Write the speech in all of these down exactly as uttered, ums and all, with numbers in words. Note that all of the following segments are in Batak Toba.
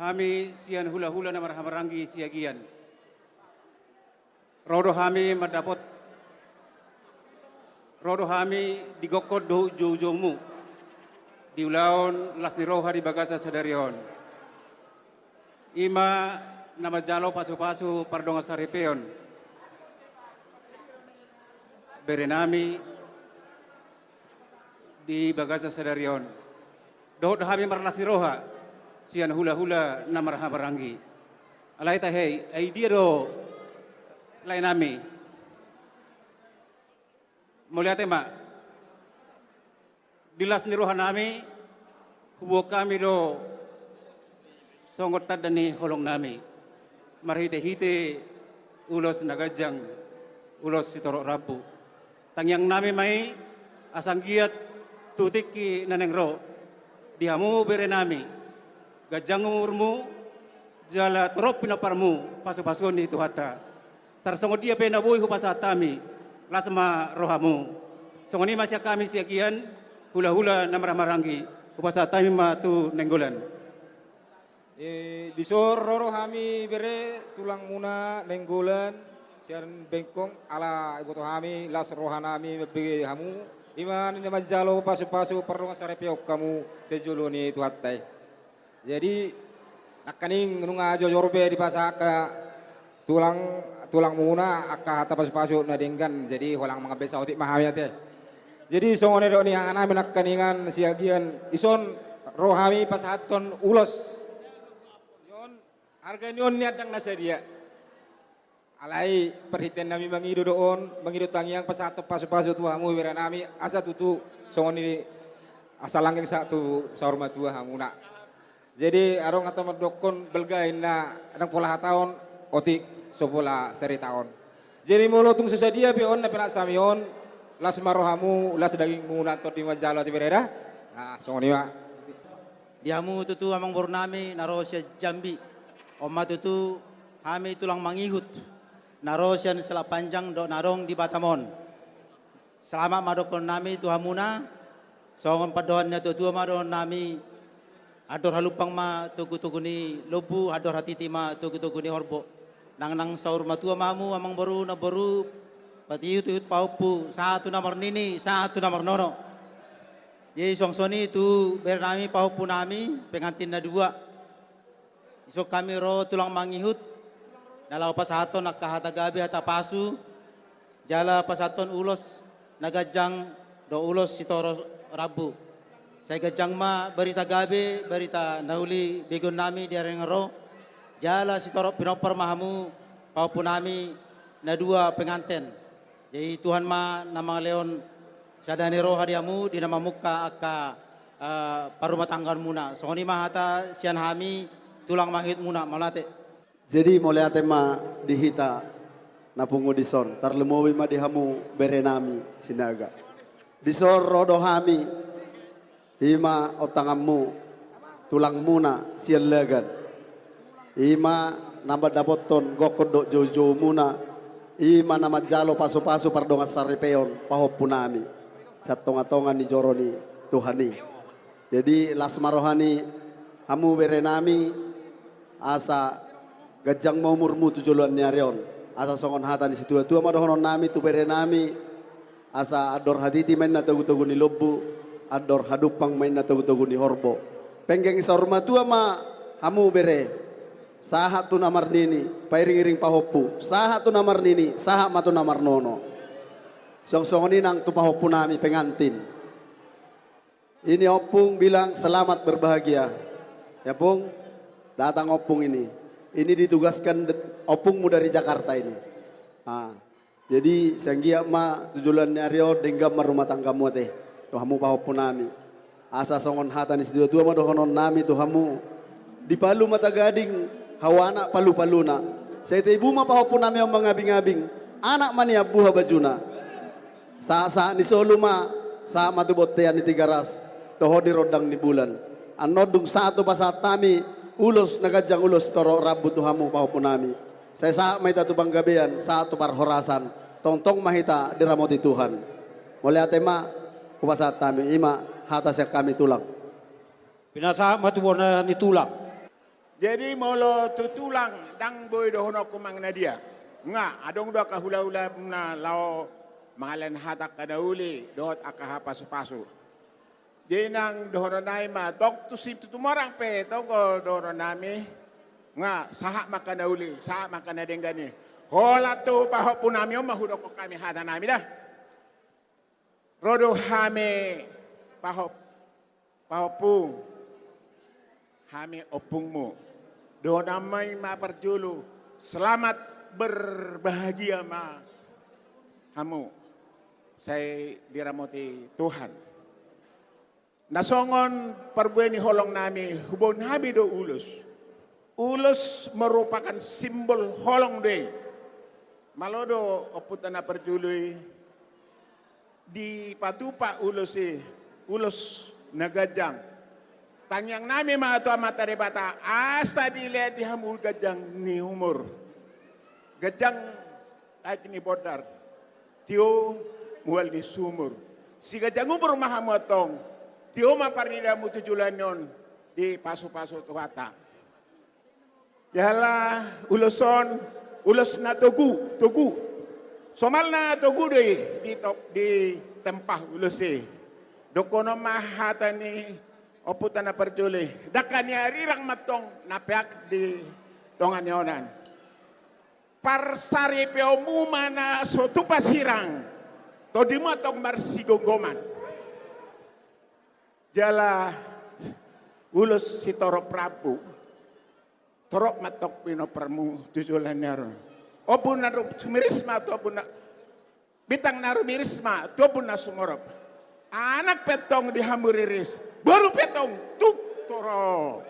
Hami sian hulahula na marhahamaranggi Siagian. Ro do hami mandapot, ro do hami di gokkon dohot joujoumu di ulaon las ni roha di bagasan sadari on. I ma na manjalo pasupasu pardongan saripeon berenami di bagasan sadari on. Dohot do hami marlas ni roha sian hulahula na marhahamaranggi. Alai tahe, ai dia do laenami? Mauliate ma. Di las ni rohanami, huboan hami do songon tanda ni holongnami marhitehite ulos na ganjang, ulos sitorop rambu. Tangiangnami ma i, asa anggiat tu tingki na naeng ro, di hamu berenami, ganjang umurmu, jala torop pinomparmu pasupasuon ni Tuhanta. Tarsongon dia pe na boi hupasahat hami, las ma rohamu. Songon i ma sian hami Siagian, hulahula na marhahamaranggi, hupasahat hami ma tu Nainggolan. E, dison ro do hami bere tulangmuna Nainggolan sian Bengkong, ala iboto hami las rohanami mambege hamu, i ma na manjalo pasupasu pardongan saripeon hamu sian jolo ni Tuhanta i. Jadi nangkaning nunga jojor be dipasahat tulang, tulangmuna angka hata pasupasu na denggan, jadi holan mangambe saotik ma hami ate. Jadi songon i do nihanami nangkaningan Siagian, dison ro hami pasahathon ulos. Harga ni on nian ndang na sadia. Alai parhiteannami mangido do on, mangido tangiang pasahathon pasupasu tu hamu berenami, asa tutu songon i, asa langgeng sahat tu saur matua hamuna. Jadi adong hata mandokkon, balga inna ndang pola hataon, otik so pola saritaon. Jadi molo tung so sadia pe on na pinasami on, las ma rohamu, las dagingmu, na tondi manjalo ate bere da. Nah, songon i ma. Di hamu tutu amangborunami na ro sian Jambi. On ma tutu hami tulang mangihut na ro sian Selat Panjang dohot na adong di Batam on. Selamat ma dohononnami tu hamuna. Songon pandohan ni natuatua ma dohononnami: Andor halumpang ma togutogu ni lombu, andor hatiti ma togutogu ni horbo. Nangnang saur matua ma hamu amangboru namboru, patihutihut pahompu sahat tu na marnini sahat tu na marnono. Jadi suang songon i tu berenami pahompunami pengantin na dua. Dison hami ro tulang mangihut na laho pasahathon angka hata gabe, hata pasu, jala pasahathon ulos na ganjang dohot ulos sitorop rambu. Sai ganjang ma barita gabe, barita na uli begeonnami di ari na naeng ro, jala sitorop pinompar ma hamu pahompunami na dua penganten. Jadi Tuhan ma na mangalehon sada ni roha di hamu di na mamungka angka, eh, parrumatanggaonmuna. Songon i ma hata sian hami tulang mangihutmuna, mauliate. Jadi mauliate ma di hita na pungu dison, tarlumobi ma di hamu berenami Sinaga. Dison ro do hami, i ma ontanganmu, tulangmuna sian Lagan. I ma na mandapothon gokkon dohot joujoumuna, i ma na manjalo pasupasu pardongan saripeon pahompunami sian tongatonga ni joro ni Tuhan i. Jadi las ma roha ni hamu berenami, asa ganjang ma umurmu tu joloan ni ari on. Asa songon hata ni situatua ma dohononnami tu berenami: Asa andor hatiti ma inna togutogu ni lombu, andor halumpang ma inna togutogu ni horbo. Penggeng saur matua ma hamu bere, sahat tu na marnini, pairingiring pahompu, sahat tu na marnini, sahat ma tu na marnono. Suang songon i nang tu pahompunami pengantin. Ini ompung bilang selamat berbahagia. Ya, Pung, datang ompung ini. Ini ditugaskan de-, ompungmu dari Jakarta ini. Ah. Jadi, sai anggiat ma tu joloan ni ari on denggan ma rumah tanggamu ate, tu hamu pahompunami. Asa songon hata ni situatua ma dohononnami tu hamu: Dipalu mata gading, hau anak palupaluna. Sai taibu ma pahompunami on mangabingabing, anak ma nian buha bajuna. Sahatsahat ni solu ma, sahat ma tu bontean ni Tigaras, toho di rondang ni bulan. Annon dung sahat tu pasahat hami ulos na ganjang, ulos torop rambu tu hamu pahompunami. Sai sahat ma hita tu panggabean, sahat tu parhorasan, tongtong ma hita diramoti Tuhan. Mauliate ma, hupasahat hami, i ma hata sian hami tulang. Pinasahat ma tu bona ni tulang. Jadi molo tu tulang ndang boi dohononku manang na dia. Nga adong do angka hulahula na laho mangalehon hata angka na uli dohot angka hapasupasu. Jadi nang dohonon nami ma tong tu Situmorang pe tong do dohonon nami. Nga sahat ma angka na uli, sahat ma angka na denggan i. Holan tu pahompu nami on ma hudokkon hami hata nami da. Ro do hami pahop, pahompu, hami ompungmu. Dohonon nami ma parjolo, selamat berbahagia ma hamu. Sai diramoti Tuhan. Na songon parbue ni holong nami, huboan hami do ulos. Ulos merupakan simbol holong do i. Malo do ompunta na parjolo i dipatupa ulos i, ulos na ganjang. Tangiang nami ma tu Amanta Debata, asa dilehon di hamu ganjang ni umur. Ganjang aek ni bondar, tio mual ni sumur. Siganjang umur ma hamu antong, tio ma parnidaanmu tu joloan on dipasupasu Tuhanta. Jala ulos on, ulos na togu, togu. Somalna togu do i di top, ditempa ulos i. Dohonon ma hata ni ompunta na parjolo i, dangka ni arirang ma antong na peak di tonga ni onan. Parsaripeonmu ma na so tupa sirang, tondimu antong marsigomgoman. Jala ulos sitorop rambu, torop ma antong pinomparmu tu joloan ni ari on. Ombun na ro sumiris ma tu ombun na, bintang na rumiris ma tu ombun na sumorop. Anak pe antong di hamu riris, boru pe antong tuk torop.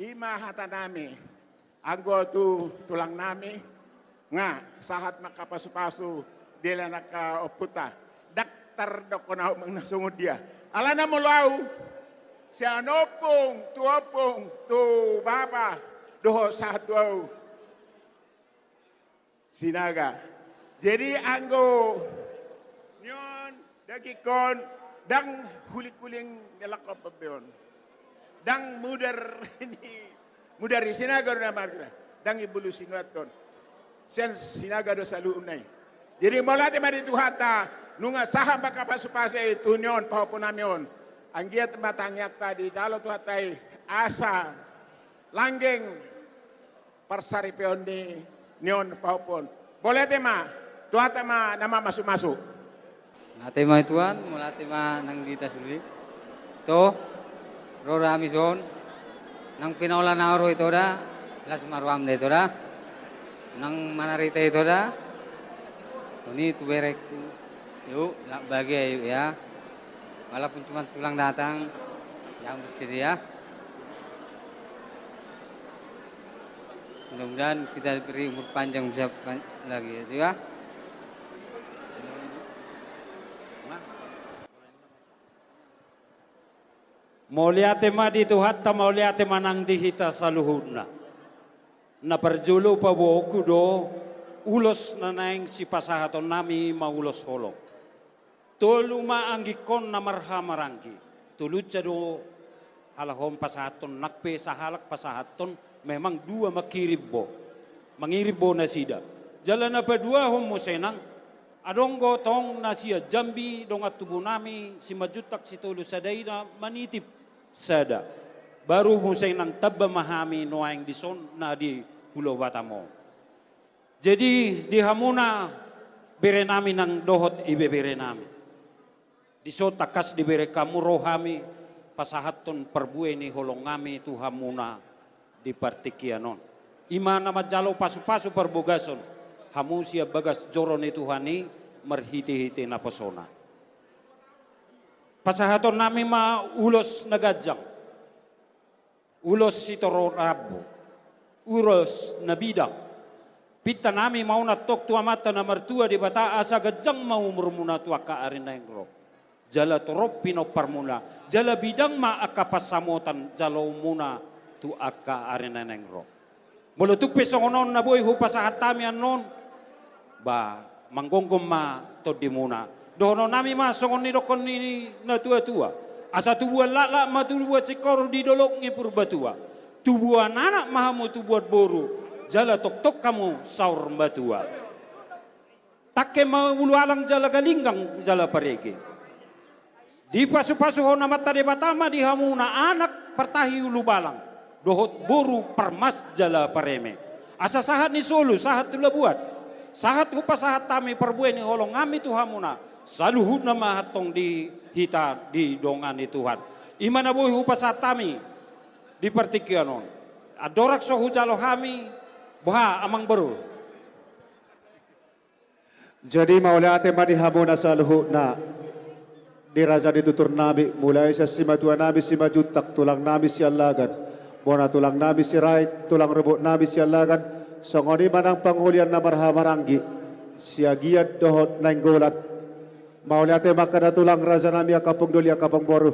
I ma hata nami. Anggo tu tulang nami, nga sahat ma angka pasupasu dilehon angka ompunta. Ndang tardokkon ahu manang na songon dia. Alana molo ahu, sian ompung tu ompung tu bapa, dohot sahat tu ahu Sinaga. Jadi anggo nion dagingkon, ndang hulinghuling ni langkon pe on. Ndang mudar ni, mudar ni Sinaga do na marga, ndang i bulu sinuaton. Sian Sinaga do saluhutna i. Jadi mauliate ma di Tuhanta, nunga sahat ma angka pasupasu i tu nion pahompu nami on. Anggiat ma tangiangta dijalo Tuhanta i, asa langgeng parsaripeon ni nion pahompu on. Mauliate ma, Tuhanta ma na mamasumasu. Mauliate ma Tuhan, mauliate ma nang di hita suli. To, ro do hami son, nang pinaula na ro ito da, las ma roham da ito da. Nang manarita ito da. Toni tu berengku. Yuk, lak bahagia yuk ya. Walaupun cuma tulang datang, yang bersedia. Mudah-mudahan kita diberi umur panjang, bisa pan-, lagi ya, ya. Mauliate ma di Tuhanta, mauliate ma nang di hita saluhutna. Na parjolo paboaonku do, ulos na naeng sipasahaton nami ma ulos holong. Tolu ma anggingkon na marhahamaranggi. Tolunsa do halak on pasahathon, nang pe sahalak pasahathon, memang dua mangkirim bo. Mangirim bo nasida. Jala na paduahon muse nang, adong do tong na sian Jambi dongan tubu nami Simanjuntak Sitolu Sada i na manitip sada. Baru muse nang tamba ma hami nuaeng dison na di Pulo Batam on. Jadi di hamuna bere nami nang dohot ibebere nami, dison tangkas dibereng hamu ro hami pasahathon parbue ni holong nami tu hamuna di partingkian on. I ma na manjalo pasupasu parbogason hamu sian bagas joro ni Tuhan i marhitehite naposona. Pasahaton nami ma ulos na ganjang. Ulos sitorop rambu, ulos na bidang. Pinta nami ma on antong tu Amanta na martua Debata asa ganjang ma umurmuna tu angka ari naeng ro. Jala torop pinomparmuna, jala bidang ma angka pansamotan jaloonmuna tu angka ari naeng ro. Molo tung pe songon on na boi hupasahat hami annon, ba, manggomgom ma tondimuna. Dohonon nami ma songon nidokkon ni natuatua. Asa tubuan laklak ma tubuan singkoru di dolok ni Purbatua. Tubuan anak ma hamu tubuan boru, jala tongtong hamu saur matua. Tangke ma ulu alang jala galinggang jala parege. Dipasupasu hon Amanta Debata ma di hamuna anak partahi ulubalang, dohot boru parmas jala pareme. Asa sahat ni solu, sahat tu labuan, sahat hupasahat hami parbue ni holong hami tu hamuna, saluhutna ma antong di hita didongani Tuhan. I ma na boi hupasahat hami di partingkian on. Andorang so hujalo hami, boha amang boru? Jadi mauliate ma di hamuna saluhutna, di raja ni tutur nami, mulai sian simatua nami Simanjuntak, tulang nami Siallagan, bona tulang nami Sirait, tulang rorobot nami Siallagan, songon i ma nang pangolian na marhahamaranggi, Siagian dohot Nainggolan. Mauliate ma angka na tulang, raja nami, angka amangboru, angka amangboru.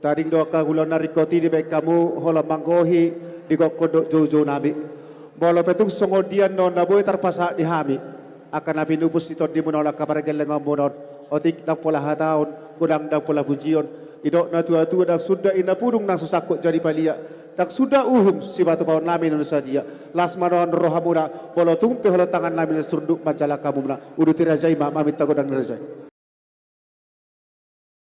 Tading do angka ulaon na ringkot i dibahen hamu holan manggohi di gokhon dohot joujou nami. Molo pe tung songon dia annon na boi tarpasahat di hami angka na pinupus ni tondimuna on, angka pargellengonmuna on, otik ndang pola hataon, godang ndang pola pujion. Didok na tuatua, ndang suda inna pudung nang so sangkot jadi palia, ndang suda uhum sipatupaon nami na sadia. Las ma nuaeng rohamuna molo tung pe holan tangan nami na surduk manjalang hamuna. Uduti raja i ma, maminta godang ni raja i.